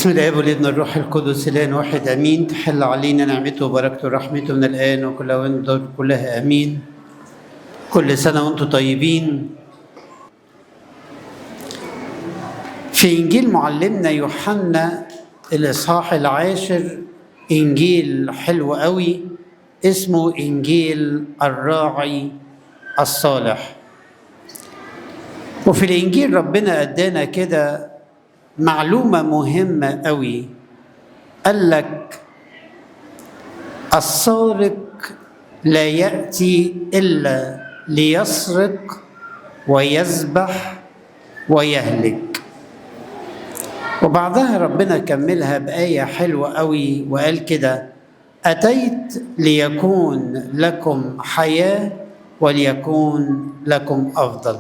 بسم الاب والابن والروح القدس الان واحد امين. تحل علينا نعمته وبركته ورحمته من الان وكل اوان كلها امين. كل سنة وانتم طيبين. في انجيل معلمنا يوحنا الاصحاح 10، انجيل حلو قوي اسمه انجيل الراعي الصالح. وفي الانجيل ربنا ادانا كده معلومة مهمة قوي، قال لك السارق لا يأتي إلا ليسرق ويذبح ويهلك. وبعدها ربنا كملها بآية حلوة قوي وقال كده: أتيت ليكون لكم حياة وليكون لكم أفضل.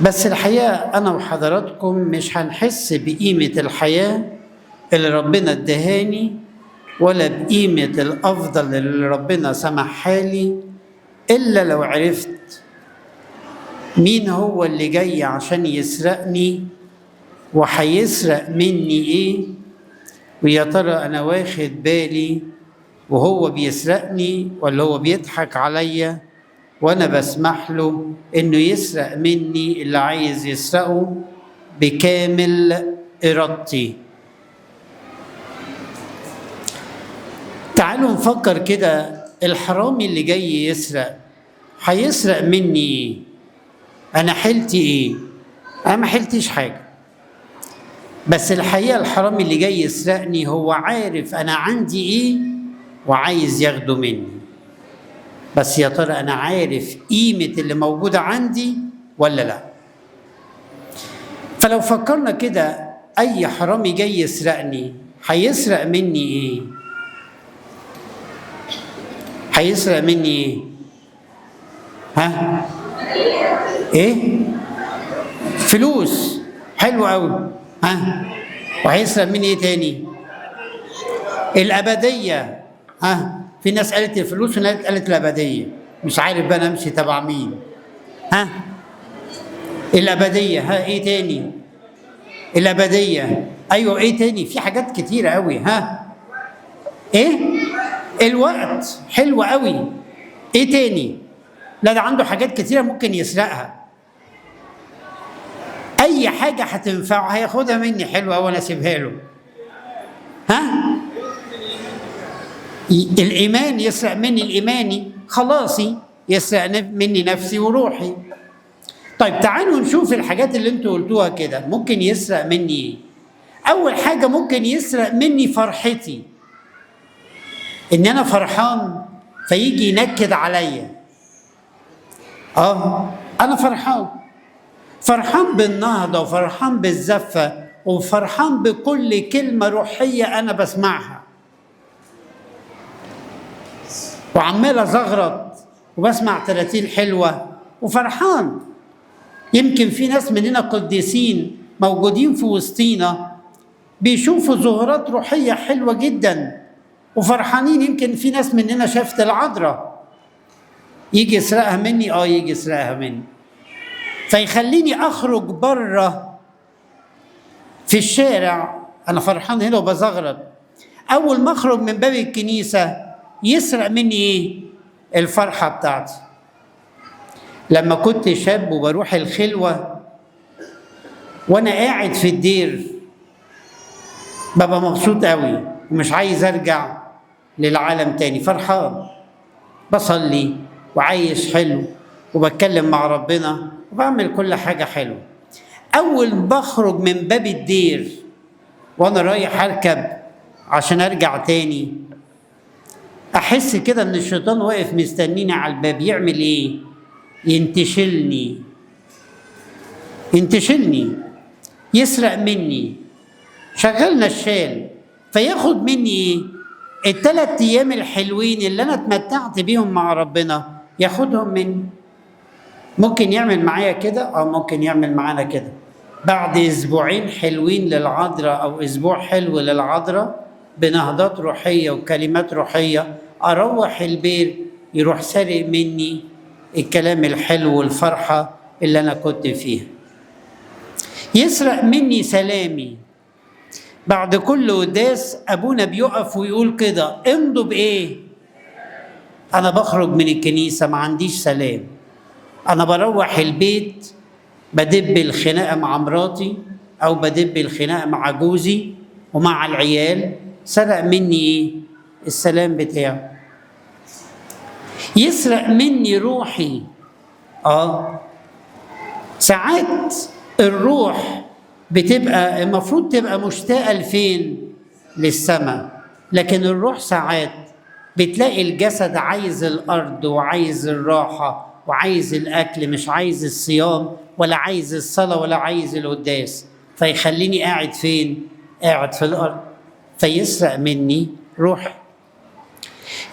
بس الحقيقة أنا وحضراتكم مش هنحس بقيمة الحياة اللي ربنا ادهاني ولا بقيمة الأفضل اللي ربنا سمحها لي إلا لو عرفت مين هو اللي جاي عشان يسرقني وهيسرق مني إيه، ويا ترى أنا واخد بالي وهو بيسرقني ولا هو بيضحك عليا وأنا بسمح له إنه يسرق مني اللي عايز يسرقه بكامل إرادتي. تعالوا نفكر كده، الحرامي اللي جاي يسرق هيسرق مني إيه؟ أنا حيلتي إيه؟ أنا ما حيلتيش حاجة. بس الحقيقة الحرامي اللي جاي يسرقني هو عارف أنا عندي إيه وعايز ياخده مني. بس يا ترى أنا عارف قيمة اللي موجودة عندي ولا لا؟ فلو فكرنا كده، أي حرامي جاي يسرقني هيسرق مني إيه؟ هيسرق مني إيه؟ ها؟ إيه؟ فلوس. حلو أوي. ها؟ وهيسرق مني إيه تاني؟ الأبدية. ها؟ في ناس قالت الفلوس وناس قالت الأبدية، مش عارف بقى أنا أمشي تبع مين. ها؟ الأبدية. ها؟ إيه تاني؟ الأبدية. أيوه، إيه تاني؟ في حاجات كتيرة أوي. ها؟ إيه؟ الوقت. حلو أوي. إيه تاني؟ لا، ده عنده حاجات كتيرة ممكن يسرقها. أي حاجة هتنفعه هياخدها مني. حلوة أوي، أنا أسيبها له. ها؟ الإيمان يسرق مني، الإيماني خلاصي يسرق مني نفسي وروحي. طيب تعالوا نشوف الحاجات اللي انتوا قلتوها كده ممكن يسرق مني ايه. أول حاجة ممكن يسرق مني فرحتي، إن أنا فرحان فيجي ينكد عليا. أنا فرحان، فرحان بالنهضة وفرحان بالزفة وفرحان بكل كلمة روحية أنا بسمعها، وعمال ازغرط وبسمع تراتيل حلوة وفرحان. يمكن في ناس مننا قديسين موجودين في وسطينا بيشوفوا ظهورات روحية حلوة جدا وفرحانين. يمكن في ناس مننا شافت العذراء، يجي يسرقها مني. يجي يسرقها مني، فيخليني اخرج بره في الشارع. انا فرحان هنا وبزغرط، اول ما اخرج من باب الكنيسة يسرق مني ايه؟ الفرحة بتاعتي. لما كنت شاب وبروح الخلوة وانا قاعد في الدير ببقى مبسوط قوي ومش عايز ارجع للعالم تاني، فرحان، بصلي وعايش حلو وبتكلم مع ربنا وبعمل كل حاجة حلوة. اول بخرج من باب الدير وانا رايح اركب عشان ارجع تاني، احس كده ان الشيطان واقف مستنيني على الباب. يعمل ايه؟ ينتشلني، ينتشلني، يسرق مني. شغلنا الشال فياخد مني ايه؟ ال3 ايام الحلوين اللي انا اتمتعت بيهم مع ربنا ياخدهم مني. ممكن يعمل معايا كده او ممكن يعمل معانا كده. بعد اسبوعين حلوين للعذراء او اسبوع حلو للعذراء بنهضات روحية وكلمات روحية، اروح البير يروح سارق مني الكلام الحلو والفرحه اللي انا كنت فيها. يسرق مني سلامي. بعد كل قداس أبونا بيقف ويقول كده: امضوا بإيه؟ أنا بخرج من الكنيسة ما عنديش سلام، أنا بروح البيت بدب الخناقة مع مراتي أو بدب الخناقة مع جوزي ومع العيال، سرق مني إيه؟ السلام بتاعه. يسرق مني روحي. ساعات الروح بتبقى المفروض تبقى مشتاقة لفين؟ للسماء، لكن الروح ساعات بتلاقي الجسد عايز الأرض وعايز الراحة وعايز الأكل، مش عايز الصيام ولا عايز الصلاة ولا عايز القداس، فيخليني قاعد فين؟ قاعد في الأرض، فيسرق مني روحي.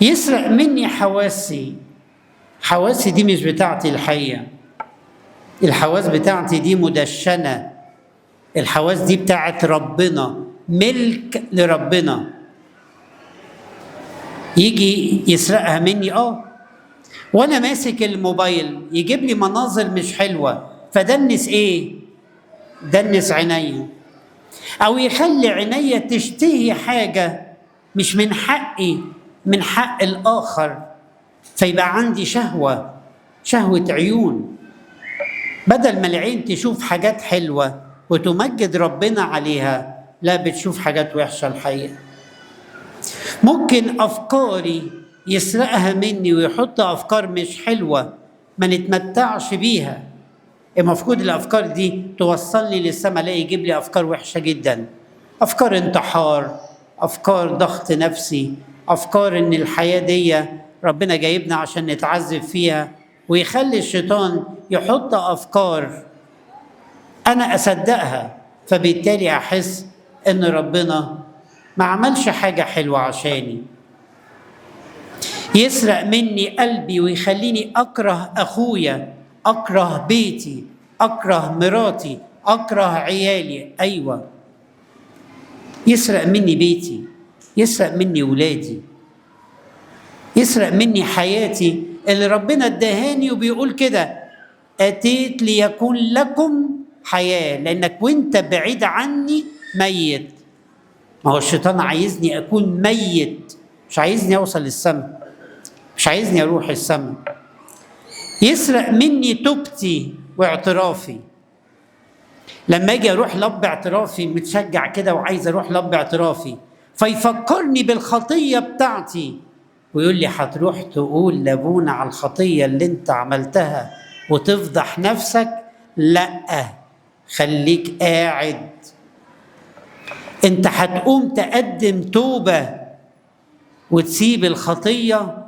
يسرق مني حواسي. حواسي دي مش بتاعتي الحقيقة، الحواس بتاعتي دي مدشنة، الحواس دي بتاعت ربنا، ملك لربنا. يجي يسرقها مني. وانا ماسك الموبايل يجيب لي مناظر مش حلوة، فدنس ايه؟ دنس عينيا، او يخلي عينيا تشتهي حاجة مش من حقي، من حق الآخر، فيبقى عندي شهوة، شهوة عيون. بدل ما العين تشوف حاجات حلوة وتمجد ربنا عليها، لا، بتشوف حاجات وحشة الحقيقة. ممكن أفكاري يسرقها مني ويحط أفكار مش حلوة ما نتمتعش بيها. المفروض الأفكار دي توصلني للسما، لا، يجيب لي أفكار وحشة جدا، أفكار انتحار، أفكار ضغط نفسي، أفكار إن الحياة دي ربنا جايبنا عشان نتعذب فيها، ويخلي الشيطان يحط أفكار أنا أصدقها، فبالتالي أحس إن ربنا ما عملش حاجة حلوة عشاني. يسرق مني قلبي ويخليني أكره أخويا، أكره بيتي، أكره مراتي، أكره عيالي. أيوة، يسرق مني بيتي، يسرق مني ولادي، يسرق مني حياتي اللي ربنا ادهاني، وبيقول كده: أتيت ليكون لكم حياة، لأنك وانت بعيد عني ميت. ما هو الشيطان عايزني أكون ميت، مش عايزني أوصل للسماء، مش عايزني أروح السماء. يسرق مني توبتي واعترافي. لما أجي أروح لب اعترافي متشجع كده وعايز أروح لب اعترافي، فيفكرني بالخطية بتاعتي ويقول لي: هتروح تقول لابونا على الخطية اللي انت عملتها وتفضح نفسك؟ لا، خليك قاعد، انت هتقوم تقدم توبة وتسيب الخطية.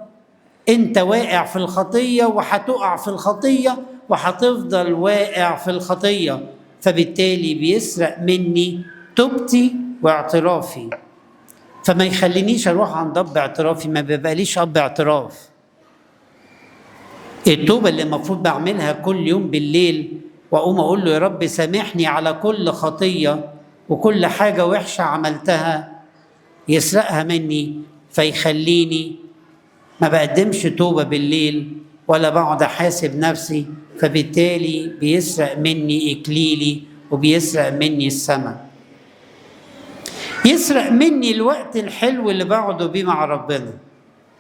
انت واقع في الخطية وهتقع في الخطية وهتفضل واقع في الخطية، فبالتالي بيسرق مني توبتي واعترافي، فما يخلينيش اروح عند اب اعترافي، ما بيبقاليش اب اعتراف. التوبة اللي المفروض بعملها كل يوم بالليل واقوم اقول له: يا رب سامحني على كل خطية وكل حاجة وحشة عملتها، يسرقها مني فيخليني ما بقدمش توبة بالليل ولا بقعد أحاسب نفسي، فبالتالي بيسرق مني إكليلي وبيسرق مني السماء. يسرق مني الوقت الحلو اللي بقعده بيه مع ربنا.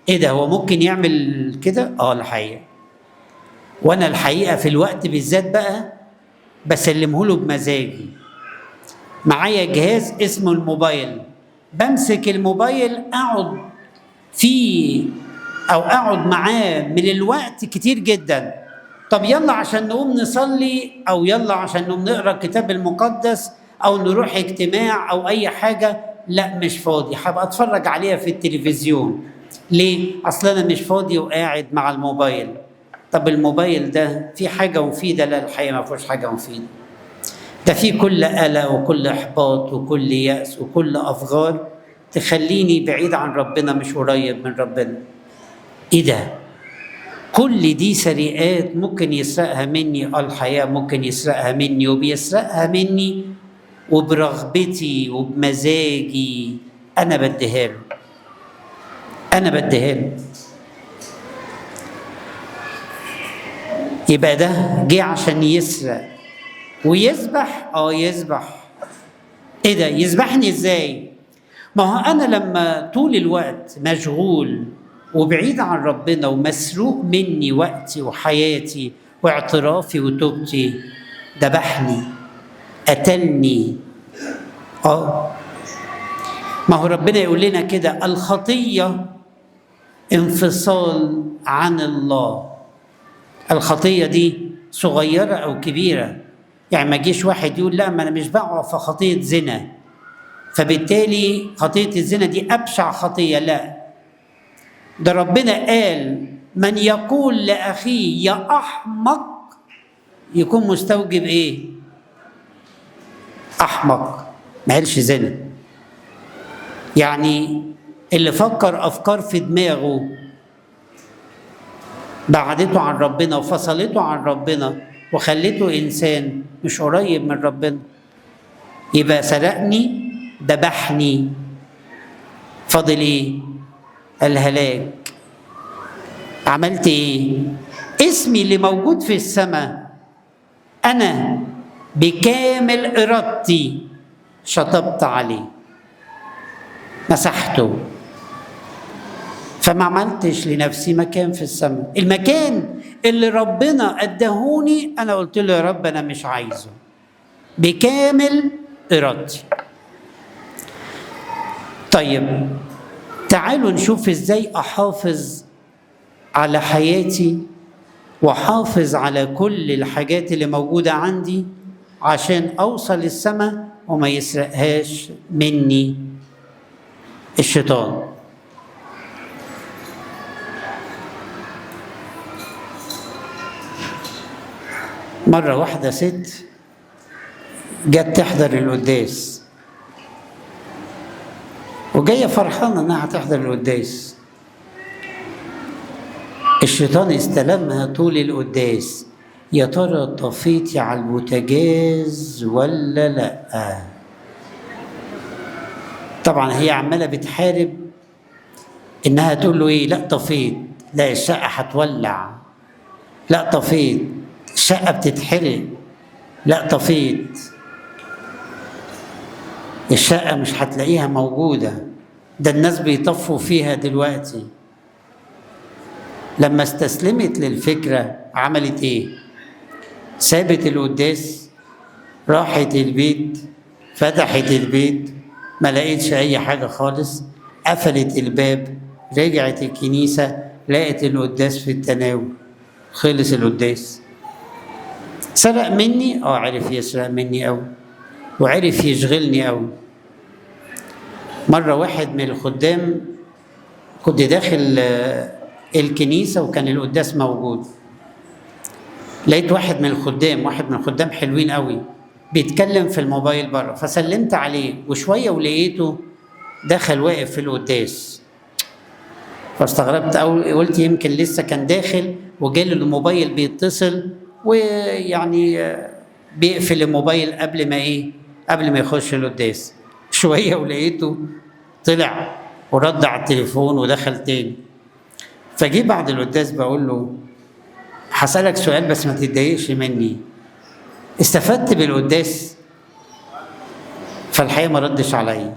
إيه ده، هو ممكن يعمل كده؟ الحقيقة، وأنا الحقيقة في الوقت بالذات بقى بسلمه له بمزاجي. معايا جهاز اسمه الموبايل، بمسك الموبايل أقعد فيه أو أقعد معاه من الوقت كتير جدا. طب يلا عشان نقوم نصلي، أو يلا عشان نقوم نقرأ الكتاب المقدس، أو نروح اجتماع أو أي حاجة، لا مش فاضي، هبقى أتفرج عليها في التلفزيون. ليه؟ أصل أنا مش فاضي وقاعد مع الموبايل. طب الموبايل ده في حاجة مفيدة؟ لا، الحقيقة ما فيهوش حاجة مفيدة. ده فيه كل قلق وكل إحباط وكل يأس وكل أفكار تخليني بعيد عن ربنا، مش قريب من ربنا. إيه ده؟ كل دي سرقات ممكن يسرقها مني. الحقيقة ممكن يسرقها مني، وبيسرقها مني وبرغبتي وبمزاجي، أنا بديها له، أنا بديها له. يبقى ده جه عشان يسرق ويذبح. يذبح. ايه ده يذبحني ازاي؟ ما هو انا لما طول الوقت مشغول وبعيد عن ربنا ومسروق مني وقتي وحياتي واعترافي وتوبتي، ذبحني، قتلني. ما هو ربنا يقول لنا كده، الخطية انفصال عن الله. الخطية دي صغيرة أو كبيرة، يعني ما جيش واحد يقول لا ما أنا مش بقع في خطية زنا، فبالتالي خطية الزنا دي أبشع خطية. لا، ده ربنا قال من يقول لأخيه يا أحمق يكون مستوجب إيه؟ أحمق، ما قالش زنا. يعني اللي فكر أفكار في دماغه بعدته عن ربنا وفصلته عن ربنا وخلته إنسان مش قريب من ربنا، يبقى سرقني، ذبحني، فاضل إيه؟ الهلاك. عملت إيه؟ اسمي اللي موجود في السماء أنا بكامل إرادتي شطبت عليه، مسحته، فما عملتش لنفسي مكان في السماء. المكان اللي ربنا ادهوني انا قلت له يا رب انا مش عايزه، بكامل ارادتي. طيب تعالوا نشوف ازاي احافظ على حياتي واحافظ على كل الحاجات اللي موجودة عندي عشان اوصل للسماء وما يسرقهاش مني الشيطان. مرة واحدة ست جت تحضر القداس، وجاية فرحانة إنها هتحضر القداس. الشيطان استلمها طول القداس، يا ترى طفيتي على البوتاجاز ولا لأ؟ طبعا هي عمالة بتحارب إنها تقول له إيه؟ لأ طفيت، لا الشقة هتولع، لأ طفيت، الشقة بتتحرق، لا طفيت، الشقة مش هتلاقيها موجودة، ده الناس بيطفوا فيها دلوقتي. لما استسلمت للفكرة عملت ايه؟ سابت القداس، راحت البيت، فتحت البيت، ما لقيتش اي حاجة خالص، قفلت الباب، رجعت الكنيسة، لقت القداس في التناول، خلص القداس. سرق مني؟ عرف يسرق مني أوي، وعرف يشغلني أوي. مرة واحد من الخدام، كنت داخل الكنيسة وكان القداس موجود، لقيت واحد من الخدام حلوين أوي بيتكلم في الموبايل بره، فسلمت عليه وشوية ولقيته دخل واقف في القداس. فاستغربت أوي، قلت يمكن لسه كان داخل وجاله الموبايل بيتصل، ويعني بيقفل الموبايل قبل ما ايه؟ قبل ما يخش القداس. شوية ولقيته طلع ورد على التليفون ودخل تاني. فجي بعد القداس بقول له هسألك سؤال بس ما تتضايقش مني، استفدت بالقداس؟ فالحقيقة ما ردش عليا.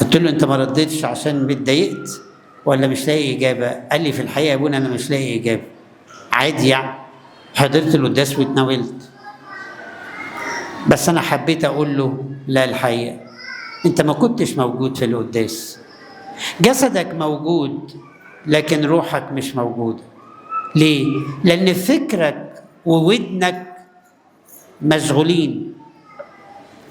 قلت له انت ما ردتش عشان متضايقت ولا مش لاقي اجابه؟ قال لي في الحقيقة يا ابونا انا مش لاقي اجابه، عادي يعني، حضرت القداس واتناولت. بس انا حبيت اقول له لا، الحقيقة انت ما كنتش موجود في القداس، جسدك موجود لكن روحك مش موجودة. ليه؟ لان فكرك وودنك مشغولين.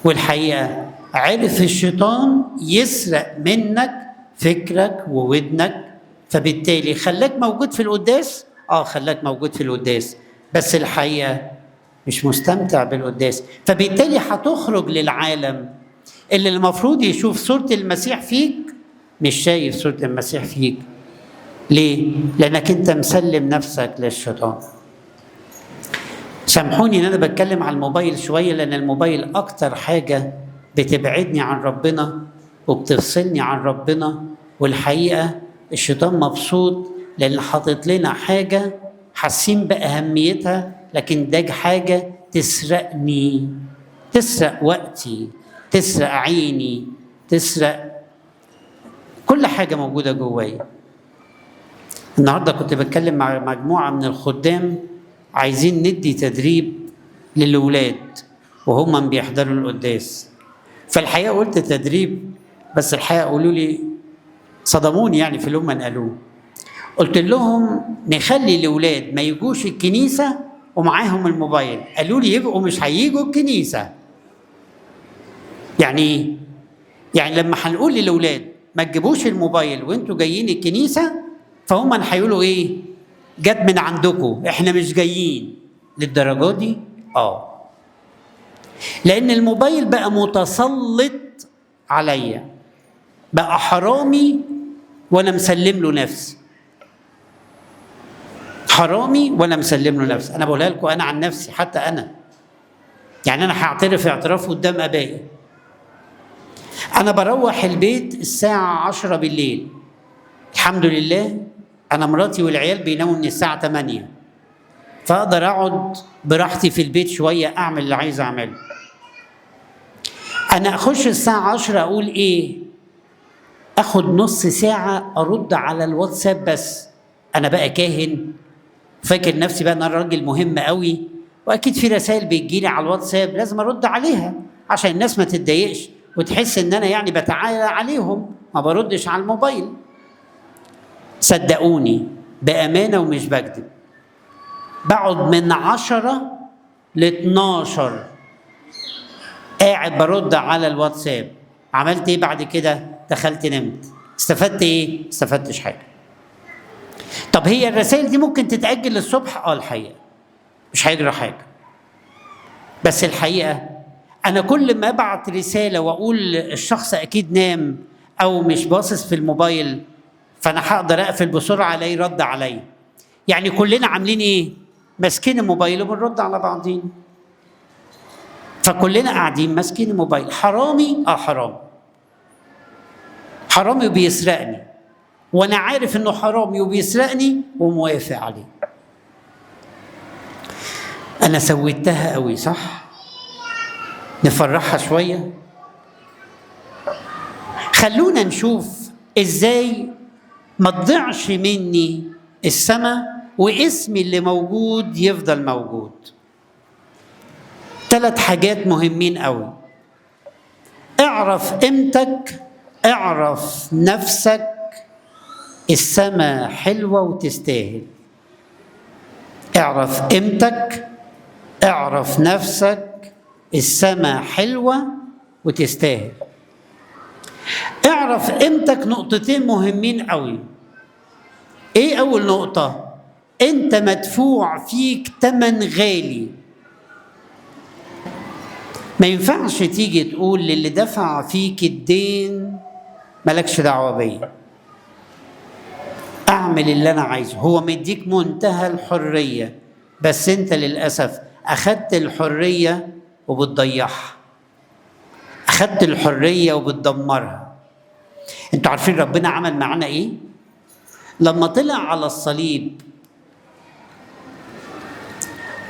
والحقيقة عرف الشيطان يسرق منك فكرك وودنك، فبالتالي خلاك موجود في القداس، خلاك موجود في القداس، بس الحقيقة مش مستمتع بالقداس. فبالتالي هتخرج للعالم اللي المفروض يشوف صورة المسيح فيك، مش شايف صورة المسيح فيك. ليه؟ لأنك أنت مسلم نفسك للشيطان. سامحوني إن أنا بتكلم على الموبايل شوية، لأن الموبايل أكتر حاجة بتبعدني عن ربنا وبتفصلني عن ربنا. والحقيقة الشيطان مبسوط لأن حاطط لنا حاجة حاسين بأهميتها، لكن ده حاجة تسرقني. تسرق وقتي، تسرق عيني، تسرق كل حاجة موجودة جوايا. النهاردة كنت بتكلم مع مجموعة من الخدام عايزين ندي تدريب للولاد وهم بيحضروا القداس. فالحقيقة قلت تدريب، بس الحقيقة قالوا لي، صدموني يعني في اللي هم قالوه. قلت لهم نخلي الولاد ما يجوش الكنيسة ومعاهم الموبايل. قالوا لي يبقوا مش هيجوا الكنيسة. يعني ايه؟ يعني لما هنقول للولاد ما تجيبوش الموبايل وانتوا جايين الكنيسة، فهم هيقولوا ايه؟ جت من عندكم، احنا مش جايين. للدرجة دي؟ لأن الموبايل بقى متسلط عليا، بقى حرامي وانا مسلم له نفسي. حرامي وانا مسلم له نفسي. انا بقولها لكم انا عن نفسي، حتى انا يعني انا هعترف اعتراف قدام ابائي. انا بروح البيت الساعة 10 بالليل، الحمد لله انا مراتي والعيال بيناموا من الساعة 8، فاقدر اقعد براحتي في البيت شوية اعمل اللي عايز اعمله. انا اخش الساعة 10 اقول ايه؟ اخد نص ساعة ارد على الواتساب بس. انا بقى كاهن فاكر نفسي بقى ان انا راجل مهم قوي، واكيد في رسائل بتجيلي على الواتساب لازم ارد عليها عشان الناس ما تتضايقش وتحس ان انا يعني بتعالى عليهم، ما بردش على الموبايل. صدقوني بامانه ومش بكذب، بقعد من 10 ل 12 قاعد برد على الواتساب. عملت ايه بعد كده؟ دخلت نمت. استفدت ايه؟ استفدتش حاجة. طب هي الرسائل دي ممكن تتأجل للصبح؟ الحقيقة مش هيجرى حاجة. بس الحقيقة أنا كل ما أبعت رسالة وأقول الشخص أكيد نام أو مش باصص في الموبايل، فأنا هقدر أقفل بسرعة ألاقي رد عليا. يعني كلنا عاملين إيه؟ ماسكين الموبايل وبنرد على بعضين. فكلنا قاعدين ماسكين الموبايل. حرامي؟ حرامي. حرامي وبيسرقني، وانا عارف انه حرامي وبيسرقني وموافق عليه. انا سويتها قوي صح؟ نفرحها شوية. خلونا نشوف ازاي ما تضيعش مني السماء واسمي اللي موجود يفضل موجود. 3 حاجات مهمين قوي. اعرف قيمتك، اعرف نفسك. السماء حلوة وتستاهل. اعرف قيمتك، اعرف نفسك، السماء حلوة وتستاهل. اعرف قيمتك، نقطتين مهمين قوي. ايه اول نقطة؟ انت مدفوع فيك تمن غالي. ما ينفعش تيجي تقول للي دفع فيك الدين مالكش دعوة بيا، اعمل اللي انا عايزه. هو مديك منتهى الحرية، بس انت للأسف اخدت الحرية وبتضيعها، اخدت الحرية وبتدمرها. انتوا عارفين ربنا عمل معانا ايه؟ لما طلع على الصليب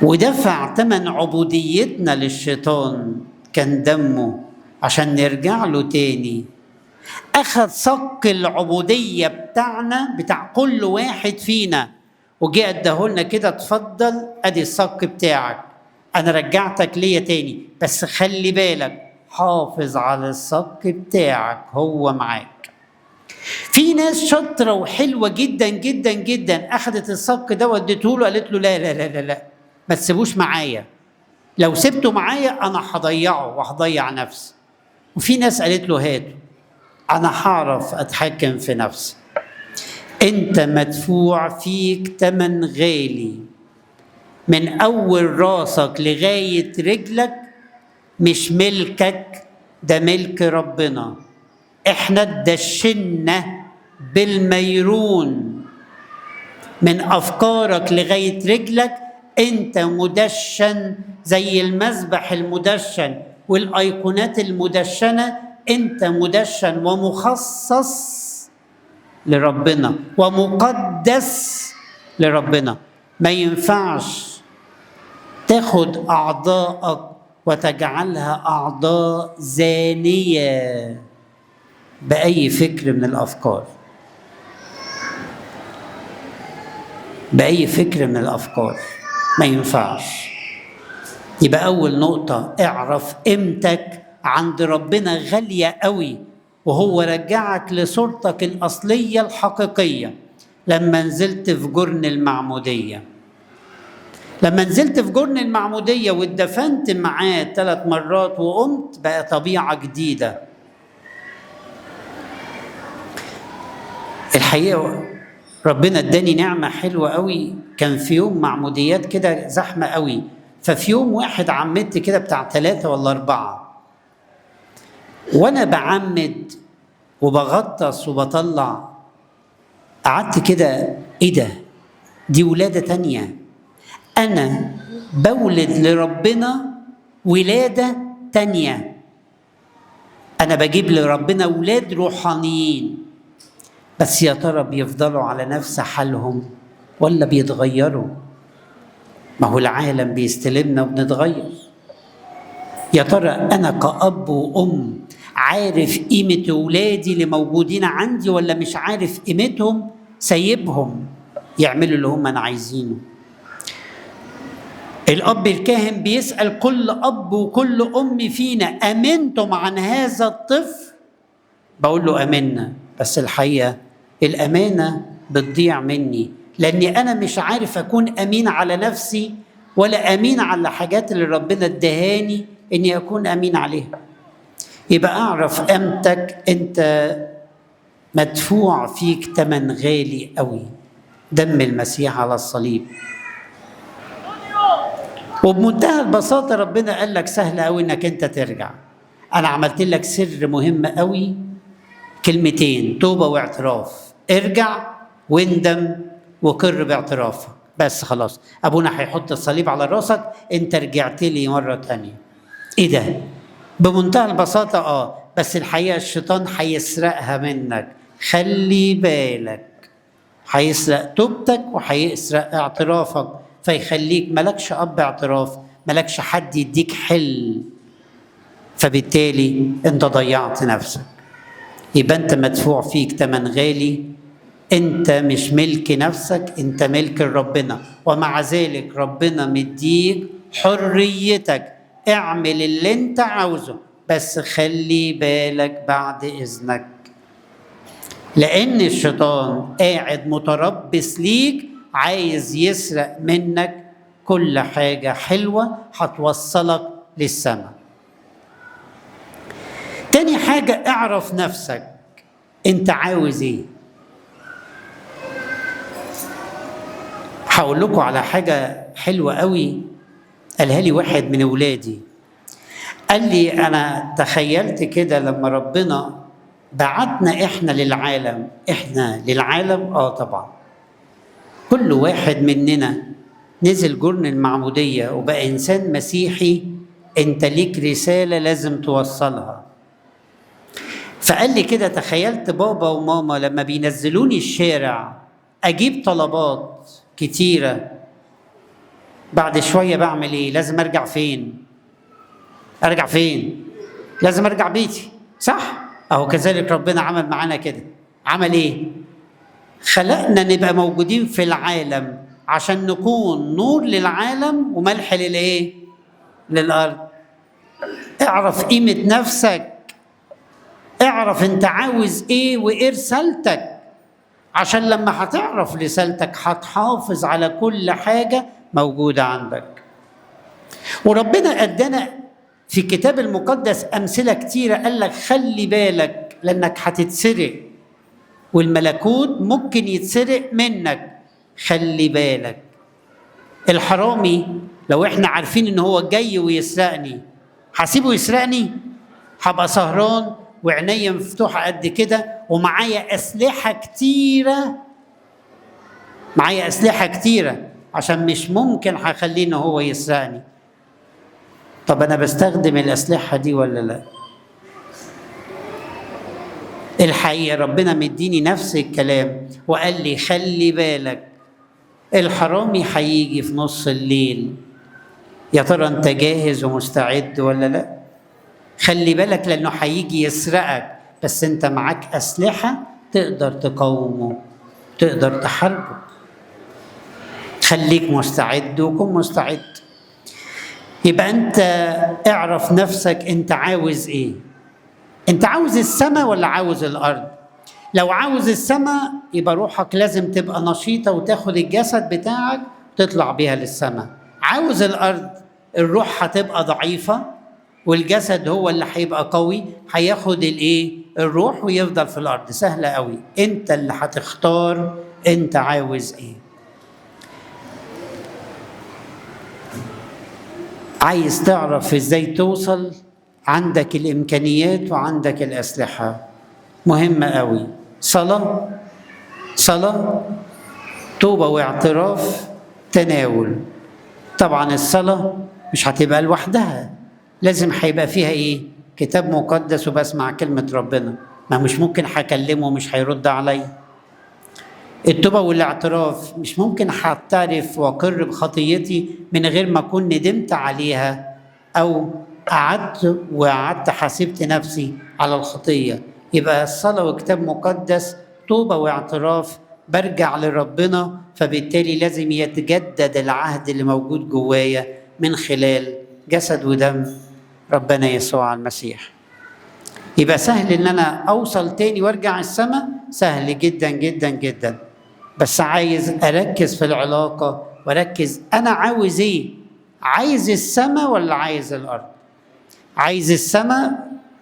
ودفع ثمن عبوديتنا للشيطان، كان دمه عشان نرجع له تاني. أخذ صك العبودية بتاعنا، بتاع كل واحد فينا، وجه اداهولنا كده، اتفضل ادي الصك بتاعك، انا رجعتك ليا تاني، بس خلي بالك حافظ على الصك بتاعك، هو معاك. في ناس شاطرة وحلوة جدا جدا جدا، أخذت الصك ده واديته له، قالت له لا لا لا لا لا، ما تسيبوش معايا، لو سبته معايا أنا هضيعه وهضيع نفسي. وفي ناس قالت له هاته، أنا هعرف أتحكم في نفسي. أنت مدفوع فيك تمن غالي، من أول راسك لغاية رجلك مش ملكك، ده ملك ربنا. احنا اتدشنا بالميرون، من أفكارك لغاية رجلك أنت مدشن، زي المذبح المدشن والأيقونات المدشنة، أنت مدشن ومخصص لربنا ومقدس لربنا. ما ينفعش تاخد أعضائك وتجعلها أعضاء زانية بأي فكر من الأفكار، بأي فكر من الأفكار ما ينفعش. يبقى أول نقطة، اعرف قيمتك عند ربنا غالية قوي، وهو رجعك لصورتك الأصلية الحقيقية لما نزلت في جرن المعمودية. لما نزلت في جرن المعمودية واتدفنت معاه 3 مرات وقمت، بقى طبيعة جديدة. الحقيقة ربنا اداني نعمة حلوة قوي. كان في يوم معموديات كده زحمة قوي، ففي يوم واحد عمدت كده بتاع 3 ولا 4، وانا بعمد وبغطس وبطلع، قعدت كده ايه ده؟ دي ولادة تانية. انا بولد لربنا ولادة تانية، انا بجيب لربنا ولاد روحانيين، بس يا ترى بيفضلوا على نفس حالهم ولا بيتغيروا؟ ما هو العالم بيستلمنا وبنتغير. يا ترى أنا كأب وأم عارف قيمة ولادي اللي موجودين عندي ولا مش عارف قيمتهم؟ سايبهم يعملوا اللي هم أنا عايزينه. الأب الكاهن بيسأل كل أب وكل أم فينا: أمنتم عن هذا الطفل؟ بقول له أمنا، بس الحقيقة الأمانة بتضيع مني، لأني أنا مش عارف أكون أمين على نفسي ولا أمين على الحاجات اللي ربنا ادهاني إني أكون أمين عليها. يبقى أعرف قيمتك، أنت مدفوع فيك تمن غالي قوي، دم المسيح على الصليب. وبمنتهى البساطة ربنا قال لك سهل قوي إنك أنت ترجع. أنا عملت لك سر مهم قوي، كلمتين: توبة واعتراف. ارجع واندم وقر باعترافك، بس خلاص أبونا هيحط الصليب على راسك، أنت رجعت لي مرة تانية. إيه ده؟ بمنتهى البساطة. بس الحقيقة الشيطان هيسرقها منك، خلي بالك، هيسرق توبتك وهيسرق اعترافك، فيخليك ملكش أب اعتراف، ملكش حد يديك حل، فبالتالي أنت ضيعت نفسك. يبقى أنت مدفوع فيك تمن غالي، أنت مش ملك نفسك، أنت ملك ربنا، ومع ذلك ربنا مديك حريتك، اعمل اللي أنت عاوزه، بس خلي بالك بعد إذنك، لأن الشيطان قاعد متربص ليك، عايز يسرق منك كل حاجة حلوة هتوصلك للسماء. تاني حاجة، اعرف نفسك انت عاوز ايه. هقول لكم على حاجة حلوة قوي قالها لي واحد من ولادي. قال لي انا تخيلت كده لما ربنا بعتنا احنا للعالم، احنا للعالم طبعا كل واحد مننا نزل جرن المعمودية وبقى انسان مسيحي، انت ليك رسالة لازم توصلها. فقال لي كده تخيلت بابا وماما لما بينزلوني الشارع اجيب طلبات كتيرة، بعد شوية بعمل ايه؟ لازم ارجع فين؟ ارجع فين؟ لازم ارجع بيتي، صح؟ اهو كذلك ربنا عمل معانا كده. عمل ايه؟ خلقنا نبقى موجودين في العالم عشان نكون نور للعالم وملح للايه؟ للارض. اعرف قيمة نفسك، اعرف انت عاوز ايه وايه رسالتك، عشان لما هتعرف رسالتك هتحافظ على كل حاجة موجودة عندك. وربنا ادانا في الكتاب المقدس أمثلة كتيرة، قال لك خلي بالك لأنك هتتسرق، والملكوت ممكن يتسرق منك، خلي بالك. الحرامي لو احنا عارفين ان هو جاي ويسرقني، هسيبه يسرقني؟ هبقى سهران وعينيا مفتوحة قد كده ومعايا أسلحة كتيرة، معايا أسلحة كتيرة، عشان مش ممكن هخليه ان هو يسرقني. طب أنا بستخدم الأسلحة دي ولا لا؟ الحقيقة ربنا مديني نفس الكلام وقال لي خلي بالك، الحرامي هيجي في نص الليل يا ترى انت جاهز ومستعد ولا لا؟ خلي بالك لانه هيجي يسرقك، بس انت معاك اسلحة تقدر تقاومه، تقدر تحاربه. خليك مستعد وكن مستعد. يبقى انت اعرف نفسك انت عاوز ايه. انت عاوز السماء ولا عاوز الارض؟ لو عاوز السماء يبقى روحك لازم تبقى نشيطة وتاخد الجسد بتاعك تطلع بيها للسماء. عاوز الارض، الروح هتبقى ضعيفة والجسد هو اللي هيبقى قوي، هياخد الايه؟ الروح ويفضل في الارض. سهلة قوي، انت اللي هتختار انت عاوز ايه. عايز تعرف ازاي توصل، عندك الامكانيات وعندك الاسلحة. مهمة قوي، صلاة، صلاة، توبه واعتراف، تناول. طبعا الصلاة مش هتبقى لوحدها، لازم هيبقى فيها ايه؟ كتاب مقدس وبسمع كلمة ربنا، ما مش ممكن هكلمه مش هيرد عليا. التوبة والاعتراف، مش ممكن هعترف واقر بخطيتي من غير ما اكون ندمت عليها او قعدت حاسبت نفسي على الخطية. يبقى الصلاة وكتاب مقدس، توبه واعتراف، برجع لربنا، فبالتالي لازم يتجدد العهد اللي موجود جوايا من خلال جسد ودم ربنا يسوع المسيح. يبقى سهل ان انا اوصل تاني وارجع السماء، سهل جدا جدا جدا، بس عايز اركز في العلاقة واركز انا عاوز ايه. عايز السماء ولا عايز الارض؟ عايز السماء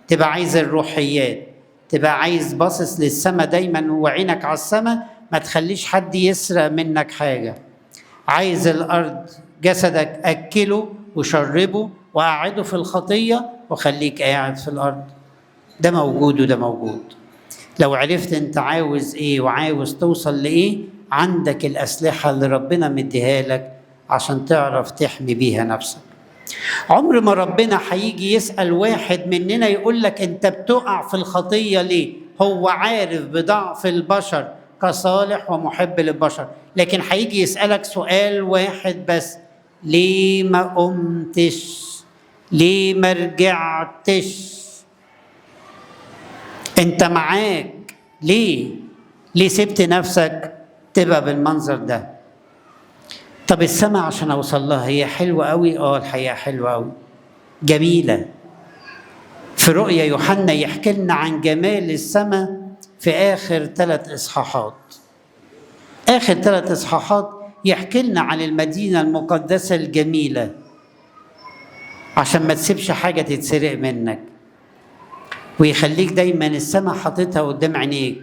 تبقى عايز الروحيات، تبقى عايز باصص للسماء دايما وعينك على السماء، ما تخليش حد يسرق منك حاجة. عايز الارض، جسدك اكله وشربه وقعده في الخطية وخليك قاعد في الارض. ده موجود وده موجود. لو عرفت انت عاوز ايه وعاوز توصل لايه، عندك الاسلحة اللي ربنا مديها لك عشان تعرف تحمي بيها نفسك. عمر ما ربنا هيجي يسأل واحد مننا يقول لك انت بتقع في الخطية ليه؟ هو عارف بضعف البشر كصالح ومحب للبشر، لكن هيجي يسألك سؤال واحد بس: ليه ما قمتش؟ ليه ما رجعتش؟ انت معاك ليه؟ ليه سبت نفسك تبقى بالمنظر ده؟ طب السماء عشان اوصل لها هي حلوة قوي؟ الحقيقة حلوة قوي، جميلة. في رؤيا يوحنا يحكي لنا عن جمال السماء في اخر 3 اصحاحات. اخر 3 اصحاحات يحكي لنا عن المدينة المقدسة الجميلة، عشان ما تسيبش حاجة تتسرق منك، ويخليك دايما السماء حاططها قدام عينيك.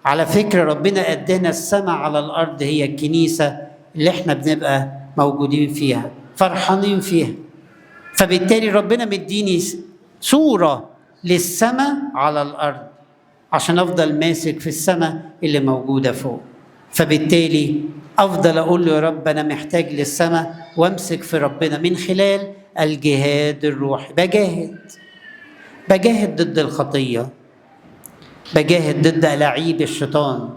على فكرة ربنا ادانا السماء على الارض، هي الكنيسة اللي احنا بنبقى موجودين فيها فرحانين فيها، فبالتالي ربنا مديني صورة للسماء على الارض عشان افضل ماسك في السماء اللي موجودة فوق. فبالتالي افضل اقول له يا رب انا محتاج للسماء، وامسك في ربنا من خلال الجهاد الروحي. بجاهد ضد الخطية، بجاهد ضد ألاعيب الشيطان،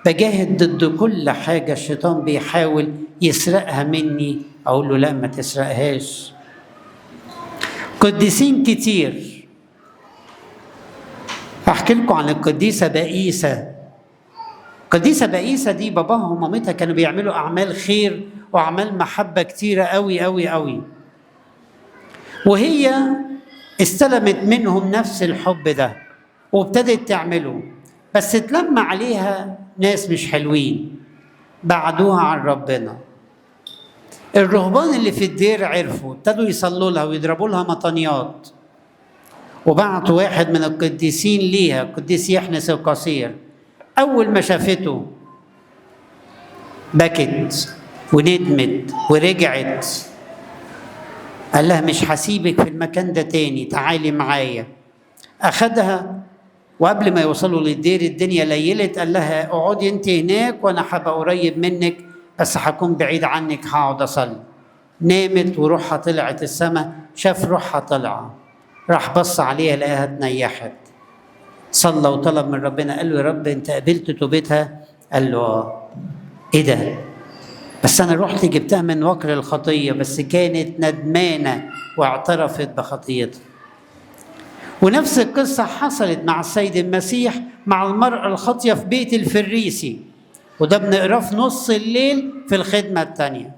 بجاهد ضد كل حاجة الشيطان بيحاول يسرقها مني، أقول له لا ما تسرقهاش. قديسين كتير، أحكي لكم عن القديسة بائسة. القديسة بائسة دي باباها ومامتها كانوا بيعملوا أعمال خير وأعمال محبة كتيرة قوي قوي قوي، وهي استلمت منهم نفس الحب ده وابتدت تعمله، بس اتلم عليها ناس مش حلوين بعدوها عن ربنا. الرهبان اللي في الدير عرفوا، ابتدوا يصلوا لها ويضربوا لها مطانيات، وبعتوا واحد من القديسين ليها، القديس يحنس القصير. أول ما شافته بكت وندمت ورجعت، قال لها مش هسيبك في المكان ده تاني، تعالي معايا. أخدها، وقبل ما يوصلوا للدير الدنيا ليلت، قال لها اقعدي انت هناك وانا هبقى قريب منك، بس هكون بعيد عنك، هقعد اصلي. نامت وروحها طلعت السماء، شاف روحها طلعه، راح بص عليها لقاها اتنيحت. صلى وطلب من ربنا، قال له يا رب انت قبلت توبتها؟ قال له اه. ايه ده؟ بس أنا رحت جبتها من وكر الخطية، بس كانت ندمانة واعترفت بخطيتها. ونفس القصة حصلت مع السيد المسيح مع المرأة الخاطية في بيت الفريسي، وده بنقراه في نص الليل في الخدمة التانية.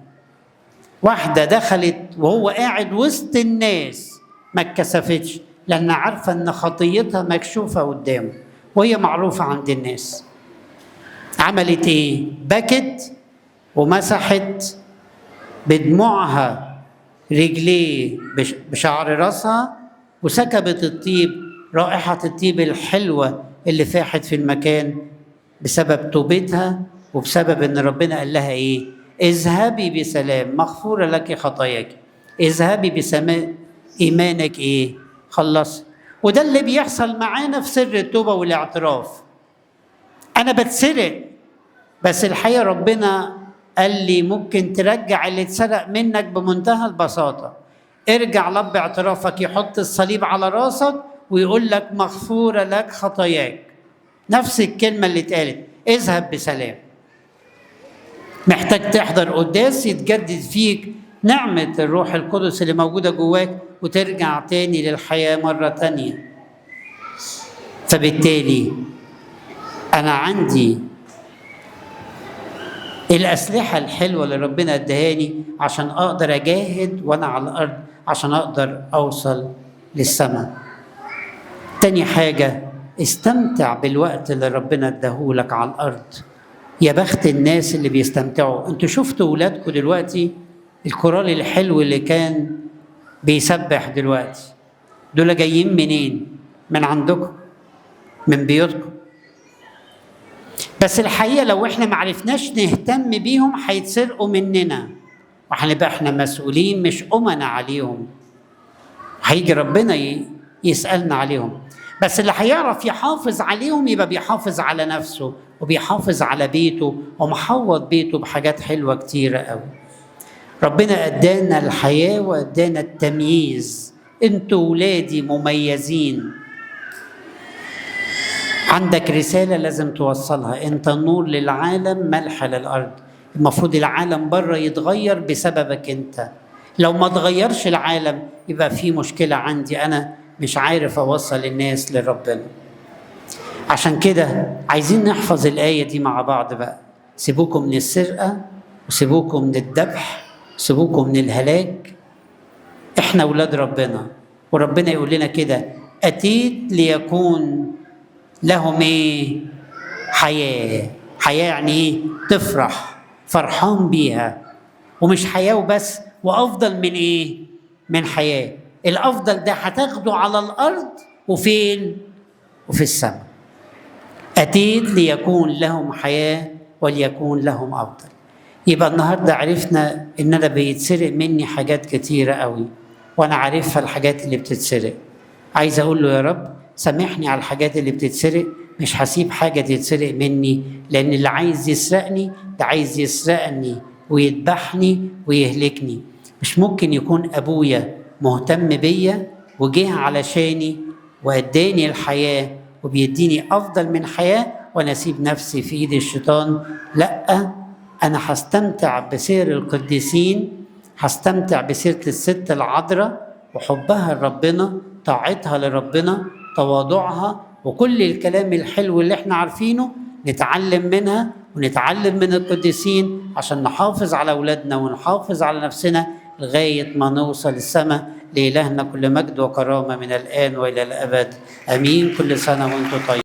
واحدة دخلت وهو قاعد وسط الناس، ما اتكسفتش لأن عارفة أن خطيتها مكشوفة قدامه وهي معروفة عند الناس. عملت إيه؟ بكت ومسحت بدموعها رجليه بشعر راسها، وسكبت الطيب، رائحة الطيب الحلوة اللي فاحت في المكان بسبب توبتها، وبسبب ان ربنا قال لها ايه؟ اذهبي بسلام، مغفورة لك خطاياك، اذهبي بسلام، ايمانك ايه؟ خلص. وده اللي بيحصل معانا في سر التوبة والاعتراف. انا بتسرق، بس الحقيقة ربنا قال لي ممكن ترجع اللي اتسرق منك بمنتهى البساطة. ارجع لب اعترافك، يحط الصليب على راسك ويقول لك مغفورة لك خطاياك. نفس الكلمة اللي اتقالت، اذهب بسلام. محتاج تحضر قداس يتجدد فيك نعمة الروح القدس اللي موجودة جواك، وترجع تاني للحياة مرة تانية. فبالتالي أنا عندي الأسلحة الحلوة اللي ربنا ادهاني عشان أقدر أجاهد وأنا على الأرض، عشان أقدر أوصل للسماء. تاني حاجة، استمتع بالوقت اللي ربنا اداهولك على الأرض. يا بخت الناس اللي بيستمتعوا. انتوا شفتوا ولادكم دلوقتي الكورال الحلو اللي كان بيسبح دلوقتي، دول جايين منين؟ من عندكم، من بيوتكم. بس الحقيقة لو احنا معرفناش نهتم بيهم هيتسرقوا مننا، وهنبقى احنا مسؤولين مش أمنا عليهم. هيجي ربنا يسألنا عليهم. بس اللي هيعرف يحافظ عليهم يبقى بيحافظ على نفسه وبيحافظ على بيته ومحوط بيته بحاجات حلوة كتيرة قوي. ربنا أدانا الحياة وأدانا التمييز. انتوا ولادي مميزين. عندك رسالة لازم توصلها. انت نور للعالم، ملح للأرض. المفروض العالم بره يتغير بسببك انت. لو ما تغيرش العالم يبقى في مشكلة عندي أنا، مش عارف أوصل الناس لربنا. عشان كده عايزين نحفظ الآية دي مع بعض بقى. سيبوكم من السرقة، وسيبوكم من الذبح، سيبوكم من الهلاك. احنا أولاد ربنا، وربنا يقول لنا كده: أتيت ليكون لهم ايه؟ حياة. حياة يعني ايه؟ تفرح، فرحان بيها. ومش حياة وبس، وأفضل من ايه؟ من حياة. الأفضل ده هتاخده على الأرض وفين؟ وفي السماء. أتيت ليكون لهم حياة وليكون لهم أفضل. يبقى النهاردة عرفنا إن أنا بيتسرق مني حاجات كتيرة قوي، وأنا عارفها الحاجات اللي بتتسرق. عايز أقول له يا رب سامحني على الحاجات اللي بتتسرق، مش هسيب حاجة تتسرق مني، لأن اللي عايز يسرقني ده عايز يسرقني ويذبحني ويهلكني. مش ممكن يكون أبويا مهتم بيا وجه علشاني وأداني الحياة وبيديني أفضل من حياة، وأنا أسيب نفسي في إيد الشيطان. لأ، أنا هستمتع بسير القديسين، هستمتع بسيرة الست العذراء وحبها لربنا، طاعتها لربنا، تواضعها، وكل الكلام الحلو اللي احنا عارفينه نتعلم منها ونتعلم من القديسين عشان نحافظ على أولادنا ونحافظ على نفسنا لغاية ما نوصل السماء. لإلهنا كل مجد وكرامة من الآن وإلى الأبد، آمين. كل سنة وأنتم طيبين.